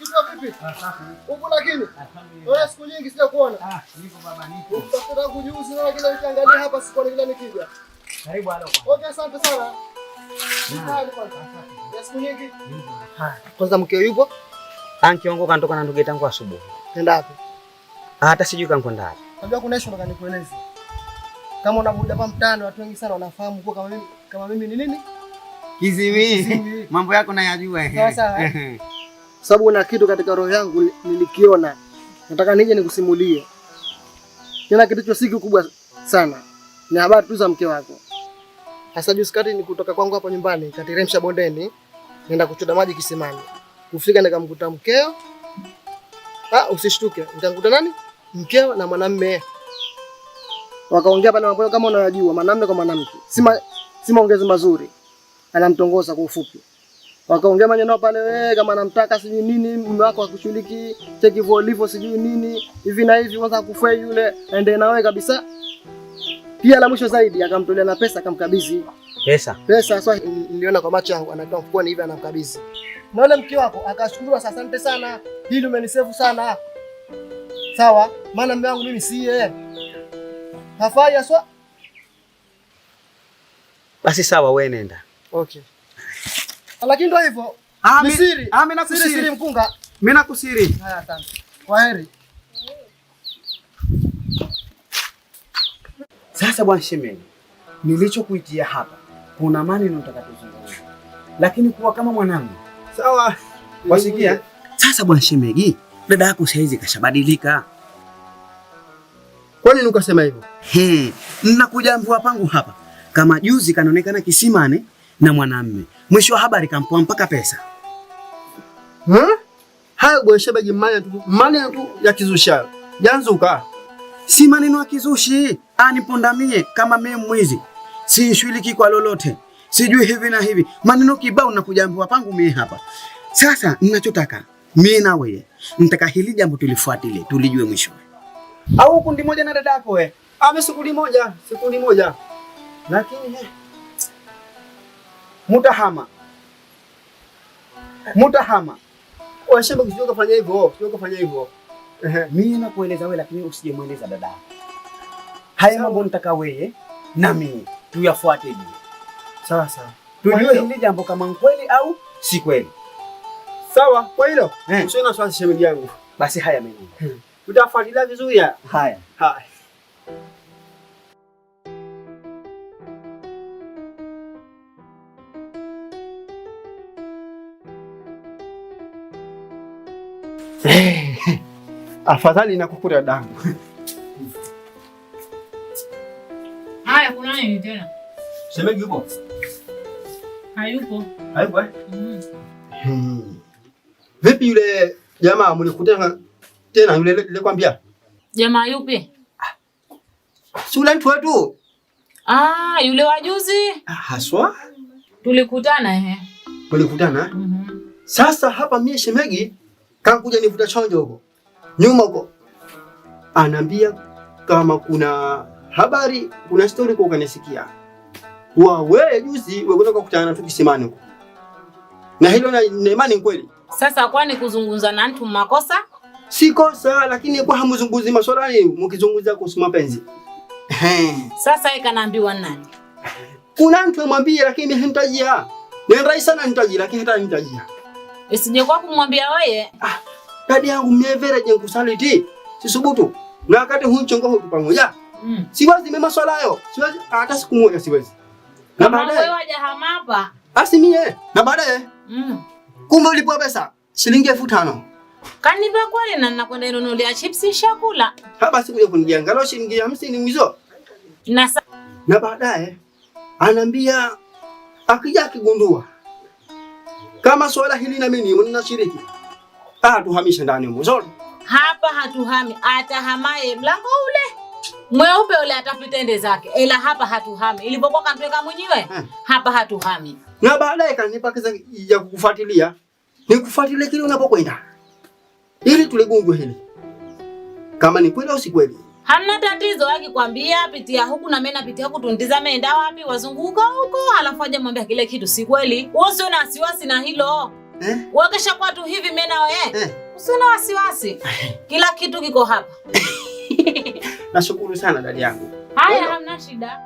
Kichwa vipi? Upo lakini? Wewe siku nyingi sijakuona. Ah, nipo baba, nipo. Utafuta kujiuzi na kila nikiangalia hapa sikuoni kila nikija. Karibu halo kwa. Okay, asante sana. Hali kwanza. Ya siku nyingi. Kwanza mkeo yupo? Anki wangu kantoka na ndugu tangu asubuhi. Nenda wapi? Ah, hata sijui kankwenda wapi. Unajua kuna issue nataka nikueleze. Kama unavuda hapa mtaani watu wengi sana wanafahamu kwa kama mimi ni nini? Kiziwi. Mambo yako nayajua. Sawa sawa. Sababu kuna kitu katika roho yangu nilikiona. Nataka nije nikusimulie. Tena kitu hicho si kikubwa sana. Ni habari tu za mke wako. Sasa juzi kati ni kutoka kwangu hapa nyumbani, kateremsha bondeni, nenda kuchota maji kisimani. Kufika nikamkuta mkeo. Ah, usishtuke. Nikamkuta nani? Mkeo na mwanamume. Wakaongea pale mambo kama unayajua, mwanamume kwa mwanamke. Si maongezi mazuri. Anamtongoza kwa ufupi. Wakaongea maneno pale, wewe kama anamtaka sijui nini, mume wako hakushughuliki, cheki hivyo ulivyo sijui nini, hivi na hivi, kwanza akufai yule, aende na wewe kabisa. Pia la mwisho zaidi akamtolea na pesa akamkabidhi. Pesa. Pesa sasa niliona kwa macho yangu anatoa mfukoni hivi anamkabidhi. Na yule mke wako akashukuru, asante sana, hili umenisefu sana. Sawa, maana mume wangu mimi siye. Hafai aswa. Basi sawa, wewe nenda. Okay. Lakini ndio hivyo. Ah, Ni siri. Ah, mimi Siri siri nakusiri. mkunga. Mimi nakusiri. Haya, asante. Kwaheri. Sasa bwana shemeji, nilichokuitia hapa kuna maneno nataka tuzungumze, lakini kuwa kama mwanangu. Sawa. Wasikia? Sasa bwana shemeji, dada yako saizi kashabadilika. Kwa nini ukasema hivyo? He, nnakuja mvua pangu hapa kama juzi kanaonekana kisimani na mwanamme, mwisho wa habari kampoa mpaka pesa. Hmm? Hayo bwana shemeji, maneno tu ya kizusha. Yanzuka. Si maneno ya kizushi, anipondamie kama mimi mwizi, sishughuliki kwa lolote, sijui hivi na hivi, maneno kibao nakuja mvua pangu mie hapa. Sasa ninachotaka mie na wewe, nitaka hili jambo tulifuatilie, tulijue mwisho. Au kundi moja na dadako we? Ame sikundi moja, sikundi moja. Lakini mutahama mutahama. Wewe shemeji, usije kufanya hivyo, usije kufanya hivyo. Ehe, mimi nakueleza wewe, lakini usijemweleza dada. Haya mambo nitaka wewe na mimi tuyafuatilie. Sawa sawa. Tujue hili jambo kama kweli au si kweli. Sawa, kwa hilo Eh. usiwe na wasiwasi shemeji yangu. Basi haya mimi. Tutafuatilia vizuri ya. Haya. Haya. Afadhali nakukuta dadangu. Haya, kuna nini tena? Shemeji yupo? Hayupo. Hayupo eh? Mm. Hmm. Vipi yule jamaa mlikutana tena yule nilikwambia? Jamaa yupi? Si yule mtu wetu? Ah, yule wa juzi Ah, haswa tulikutana ehe. mlikutana? Mhm. Sasa hapa mie shemegi kankuja nivuta chonjo huko nyuma huko, anaambia kama kuna habari, kuna story kwa ukanisikia wa wewe juzi wewe kukutana tu kisimani huko, na hilo na imani kweli Sasa kwani kuzungumza na mtu makosa? si kosa, lakini kwa hamzunguzi maswala mkizungumza kuhusu mapenzi. Ehe. Sasa yeye kanaambiwa nani? Kuna mtu amwambie, lakini mimi nitajia. Ni rahisi sana nitajia, lakini hata nitajia. Isije kwa kumwambia wewe. Ah, dadi yangu mievere je nkusaliti. Sisubutu. Na wakati huu mchongo huu pamoja. Siwezi mimi maswala hayo. Siwezi hata siku moja siwezi. Na Kama wewe baadaye waja hapa. asi mie na baadaye kumbe ulipwa pesa shilingi 5,000. Kanipa kweli na nakwenda inunulia chips shakula. Haba sikuja kunigia angalau shilingi 50 mwizo. Na Na baadaye anaambia akija akigundua kama swala hili na mimi ninashiriki, ah, tuhamishe ndani humo zote. Hapa hatuhami, atahamaye mlango ule mweupe ule atapita ende zake, ila hapa hatuhami. Ilivyokuwa kantuweka mwenyewe hapa hatuhami. Na baadaye kanipa kazi ya kukufuatilia, nikufuatilie kile unapokwenda ili tuligundue hili kama ni kweli au si kweli. Hamna tatizo, akikwambia pitia huku na mimi napitia huku, tundizame enda wapi, wazunguka huko, alafu aje mwambia kile kitu si kweli. Wewe usio na wasiwasi na hilo. Eh? Wakesha kwa tu hivi mimi na wewe. Usina wasiwasi. Kila kitu kiko hapa. Nashukuru sana dada yangu. Haya, hamna shida.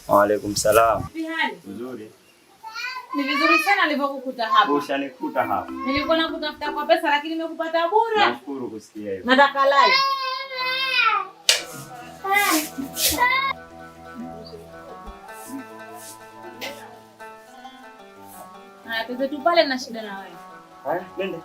Wa alaikum salam. Nzuri. Ni vizuri sana nilivyokukuta hapa. Ushanikuta hapa. Nilikuwa nakutafuta kwa pesa lakini nimekupata bure. Nashukuru kusikia hivyo. Nataka lai. Haya, tuze tu pale na shida na wewe. Haya, nenda.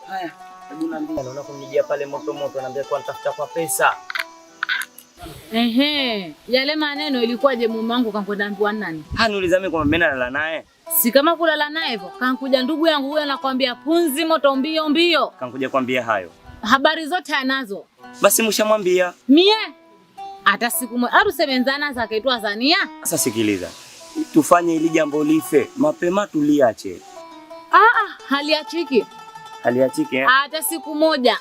Haya, hebu niambie, naona kunijia pale moto moto, naambia kwa nitafuta kwa pesa. Ehe, yale maneno ilikuwaje mume wangu kankwenda ambiwa nani? Niuliza mimi kwamba mimi nalala naye. Si kama kulala naye hivyo, kankuja ndugu yangu huyo anakuambia punzi moto mbio mbio. Kankuja kwambia hayo. Habari zote anazo. Basi mshamwambia. Mie hata siku moja arusemenzana zake tu Azania. Sasa sikiliza. Tufanye ili jambo life, mapema tuliache. Haliachiki. Haliachiki eh? Hata siku moja.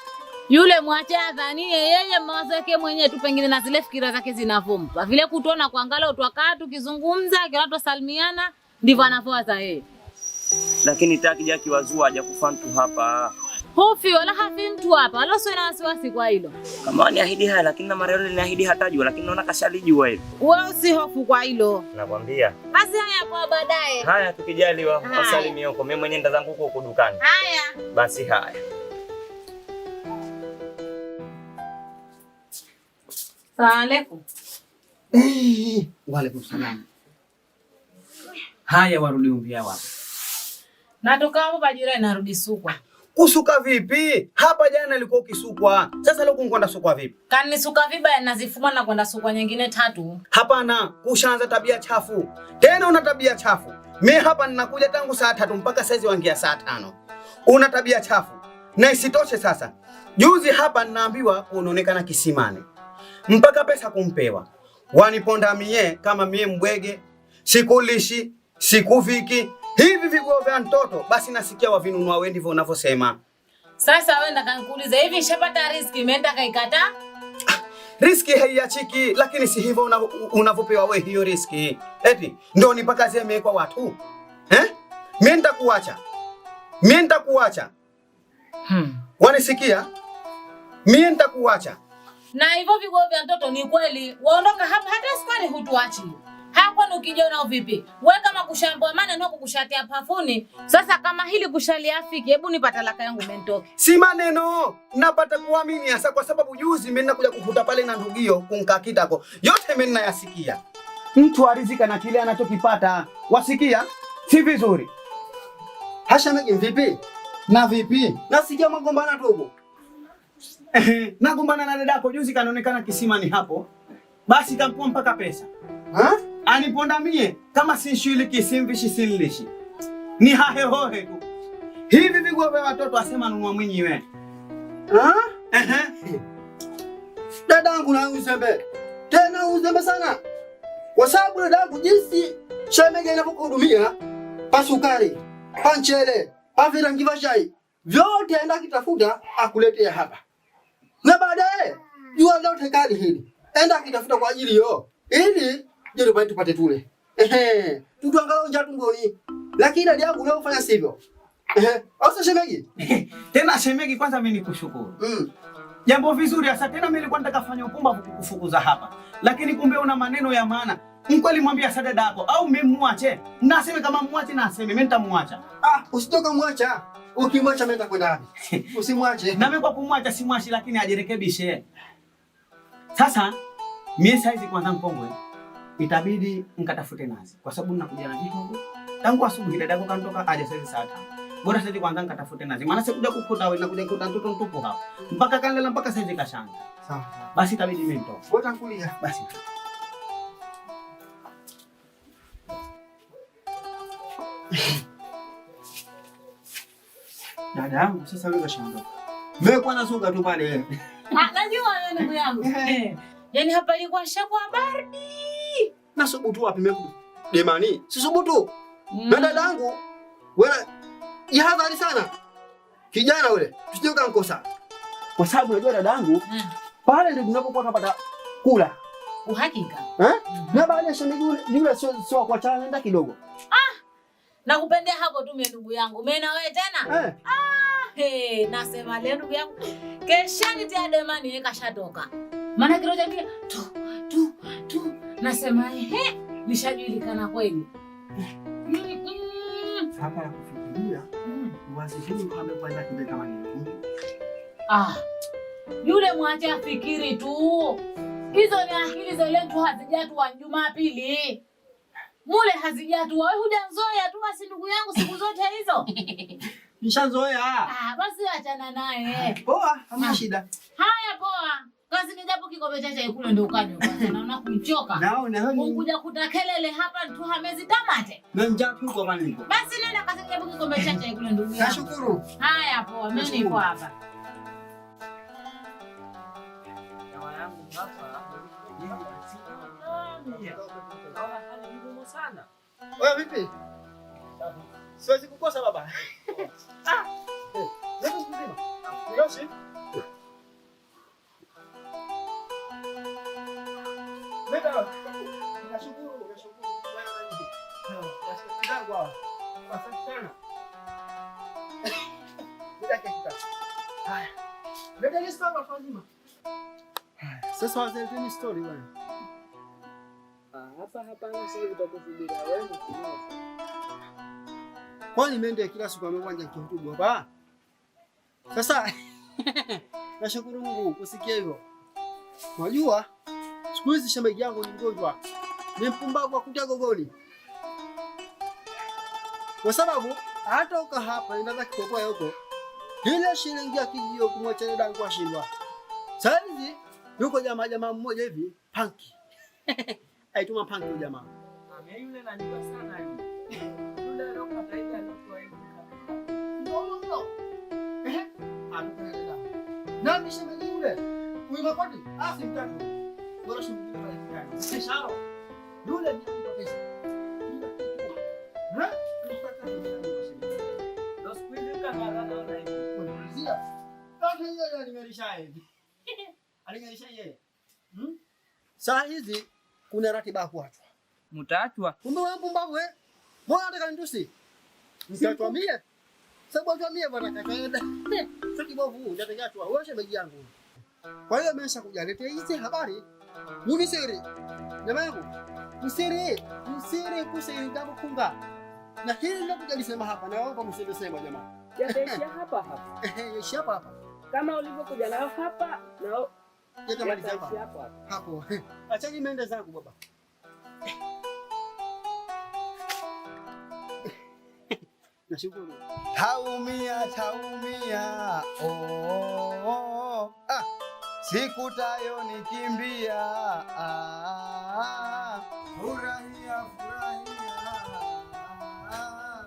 Yule mwache adhanie yeye mawazo yake mwenyewe tu, pengine na zile fikira zake zinavompa. Vile kutuona kuangalia utwakaa tukizungumza, kila watu salimiana, ndivyo anavyowaza yeye. Lakini takija kiwazua hajakufa mtu hapa. Hofi wala hafi mtu hapa. Wala usiwe na wasiwasi kwa hilo. Kama niahidi haya lakini na mara yule niahidi hatajua, lakini naona kashalijua hivi. Wewe usihofu kwa hilo. Nakwambia. Basi haya kwa baadaye. Haya tukijaliwa wasalimie huko. Mimi mwenyewe nenda zangu huko dukani. Haya. Basi haya. Salamu alaykum. Wa alaykum salam. Haya warudi umbia wapi? Natoka hapo kwa jirani narudi sukwa. Kusuka vipi? Hapa jana ilikuwa ukisukwa. Sasa leo kwenda sukwa vipi? Kanisuka vibaya nazifuma na kwenda sukwa nyingine tatu. Hapana, kushaanza tabia chafu. Tena una tabia chafu. Mimi hapa ninakuja tangu saa 3 mpaka saizi wangia saa 5. Una tabia chafu. Na isitoshe sasa, juzi hapa ninaambiwa unaonekana kisimani. Mpaka pesa kumpewa. Waniponda mie kama mie mbwege, sikulishi, sikuviki. Hivi viguo vya mtoto basi nasikia wavinunua wewe ndivyo unavyosema. Sasa wewe ndaka nikuulize hivi shapata riski imeenda kaikata? Riski haiachiki lakini si hivyo unavyopewa wewe hiyo riski. Eti ndio nipaka zeme kwa watu. Eh? Mimi nitakuacha. Mimi nitakuacha. Wanisikia? Mimi nitakuacha. Na hivyo viguo vya mtoto ni kweli waondoka hapa hata sukari hutuachi. Hapo ni ukijiona vipi? Wewe kama kushambua maana ndio kukushatia pafuni. Sasa kama hili kushaliafiki, hebu nipa talaka yangu mentoke. Si maneno, napata kuamini hasa kwa sababu juzi mimi nakuja kukuta pale na ndugio kunka kitako. Yote mimi nayasikia. Mtu arizika na kile anachokipata. Wasikia? Si vizuri. Hasha mimi vipi? Na vipi? Nasikia magombana tu huko. Nagombana na dadako juzi kanaonekana kisimani hapo. Basi kampoa mpaka pesa. Ha? Aniponda mie kama sinshiliki simvishi sinlishi. Ni hahe hohe tu. Hivi viguo vya watoto asema nunua mwenyewe. Ha? Ehe. Dadangu na uzembe. Tena uzembe sana. Kwa sababu dadangu jinsi shemege inapokuhudumia, pa sukari, pa mchele, pa virangi vya chai, vyote aenda kitafuta akuletea hapa. Na baadaye jua lote kali hili. Enda kitafuta kwa ajili yo. Ili je ndio tupate tule. Ehe, tutuangalau njaa tumboni. Lakini dada yangu leo fanya sivyo. Ehe, au shemegi? Tena shemegi kwanza mimi nikushukuru. Jambo vizuri hasa tena mimi nilikuwa nataka kufanya upumba kukufukuza hapa. Lakini kumbe una maneno ya maana. Mkweli mwambie sasa dada yako au mimi muache. Na aseme kama muache na aseme mimi nitamuacha. Ah, usitoka muacha. Ukimwacha mimi nitakwenda wapi? Usimwache. Na mimi kwa kumwacha simwachi lakini ajirekebishe. Sasa mimi saizi kwanza mkongwe itabidi nikatafute nazi kwa sababu ninakuja na vihogo. Tangu asubuhi dada yako kantoka aje saizi saa 5. Bora saizi kwanza nikatafute nazi. Maana sikuja kukuta wewe nakuja kukuta mtoto mtupu hapa. Mpaka kanlela mpaka saizi kashanga. Sawa. Basi itabidi mimi nitoke. Wewe tangulia. Basi. Dada yangu sasa wewe kashaondoka. Mimi kwa nasunga tu pale wewe. Ah, najua wewe ndugu yangu. Yaani hapa ilikuwa shakwa baridi. Na subutu wapi mimi? Demani, si subutu. Na dada yangu wewe jihadhari sana. Kijana yule, tusije ukamkosa. Kwa sababu unajua dada yangu pale ndio tunapokuwa tunapata kula. Uhakika. Eh? Na baada ya shemeji yule sio kuachana nenda kidogo. Ah! Nakupendea hapo tu mimi ndugu yangu. Mimi na wewe tena? Eh. Ah, hey, nasema leo ndugu yangu. Keshani tia demani yeye kashatoka. Maana kiroja kile tu tu tu nasema ehe nishajulikana kweli. Hapa ya kufikiria. Wazi huyu amekwenda kibe kama nini? Ah. Yule mwache afikiri tu. Hizo ni akili za leo tu hazijatua Jumapili. Mule hazijatua. Wewe hujazoea tu basi ndugu yangu siku zote hizo. Nishazoea. Ah, basi achana naye. Poa, hamna shida. Haya poa. Kazi ni japo kikombe cha chai kule ndio ukanywe kwanza. Naona kuchoka. Naona unkuja kutakelele hapa tu hamezi tamate. Na njaa tu kwa nini? Basi nenda kazi japo kikombe cha chai kule ndugu yangu. Nashukuru. Haya poa, mimi niko hapa. Dawa yangu hapa. Naona hali ngumu sana. Wewe vipi? Siwezi kukosa baba. Ah. Leo mzima. Yoshi. Beba. Nashukuru, nashukuru. Nashukuru zangu. Asante sana. Bila haya. Leta ni story kwa nzima. Sasa wazeeni story bwana. Hapa hapa sasa tutakusubiria wewe mkinyofu. Kwani nimeenda kila siku amekuja kihutubu hapa? Sasa nashukuru Mungu kusikia hivyo. Unajua siku hizi shemeji yangu ni mgonjwa. Ni mpumbavu wa kutia gogoli. Kwa sababu hata uka hapa inaweza kikopoa huko. Ile shilingi ya kijio kumwacha dadangu ashindwa. Sasa hizi yuko jamaa mmoja hivi panki. Aituma panki jamaa. Mimi yule najua sana yule. Yule alokata ile alotoa hivi kabisa. Ndio ndio. Eh? Atukeleza. Nani shemeji yule? Huyu makoti? Ah, simtaki. Bora shemeji yule pale. Sisharo. Yule ni mtu pesa. Kila kitu. Ha? Mpaka ndio siku hizi kama naona hivi. Unaulizia. Sasa yeye alingarisha hivi. Alingarisha yeye. Saa hizi kuna ratiba kuachwa. Mtaachwa. Kumbe wewe mpumbavu eh? Mbona unataka nitusi? Mtaachwa mie? Sababu achwa mie bwana kakaenda. Sasa kibovu unataka wewe shemeji yangu. Kwa hiyo amesha kuja leta hizi habari. Mimi siri. Jamaa yangu. Msiri, msiri kusiri ndakufunga. Na hili ndio kuja lisema hapa na wao msiri sema jamaa. Yataishia hapa hapa. Yaishia hapa hapa. Kama ulivyokuja nayo hapa na yatamaliza hapa. Hapo. Acha niende zangu baba. Nashukuru. Taumia, taumia. Oh, oh, oh. Ah. Siku tayo nikimbia. Ah. Furahia, furahia. Ah.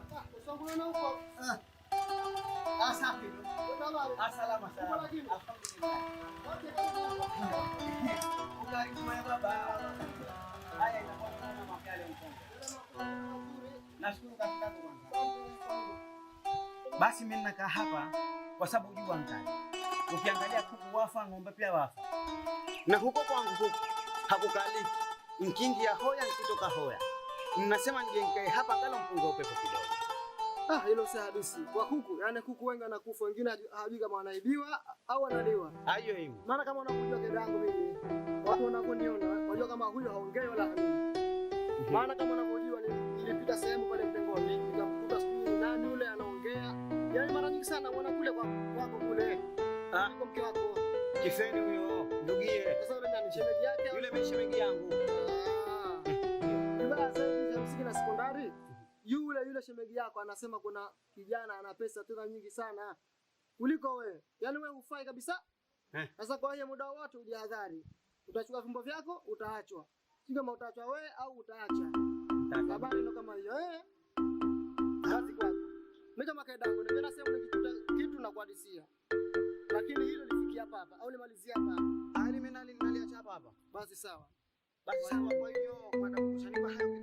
Ah. Asafi. Asalama salama. Alhamdulillah. Ukarimu baba. Haya inakuwa na makale mkongo. Nashukuru katika kwanza. Basi mimi nakaa hapa kwa sababu jua nkali. Ukiangalia kuku wafa, ng'ombe pia wafa. Na huko kwangu huko hakukaliki. Nkingi ya hoya nikitoka hoya. Ninasema nje nikae hapa ngalo mpunga upepo kidogo. Ah, hilo si hadithi. Kwa kuku, yani kuku wengi wanakufa, wengine hawajui kama wanaibiwa au wanaliwa. Hayo hiyo. Maana kama unakujua keda yangu mimi, watu wanakoniona, wajua kama huyo haongei wala hanini. Maana kama unavyojua nilipita sehemu pale mtengoni, nikamkuta sijui nani yule anaongea. Yaani mara nyingi sana muona kule kwa kwako kule. Ah, kwa mke wako. Kifeni huyo, ndugie. Sasa yule nani shemeji yake? Yule mimi shemeji yangu. Ah. Ibara sasa ya msingi na sekondari. Yule shemeji yako anasema kuna kijana ana pesa tena nyingi sana kuliko wewe. Yaani wewe hufai kabisa. Sasa kwa hiyo muda wote ujihadhari. Utachukua vimbo vyako utaachwa. Si kama utaachwa wewe au utaacha. Habari ndio kama hiyo eh. Kazi kwako. Mimi kama kaida yangu ndio nasema nikikuta kitu nakuhadisia. Lakini hilo lifikia hapa hapa au limalizia hapa hapa. Ah, mimi naliacha hapa hapa. Basi sawa. Basi sawa, kwa hiyo madamu kushanipa hayo.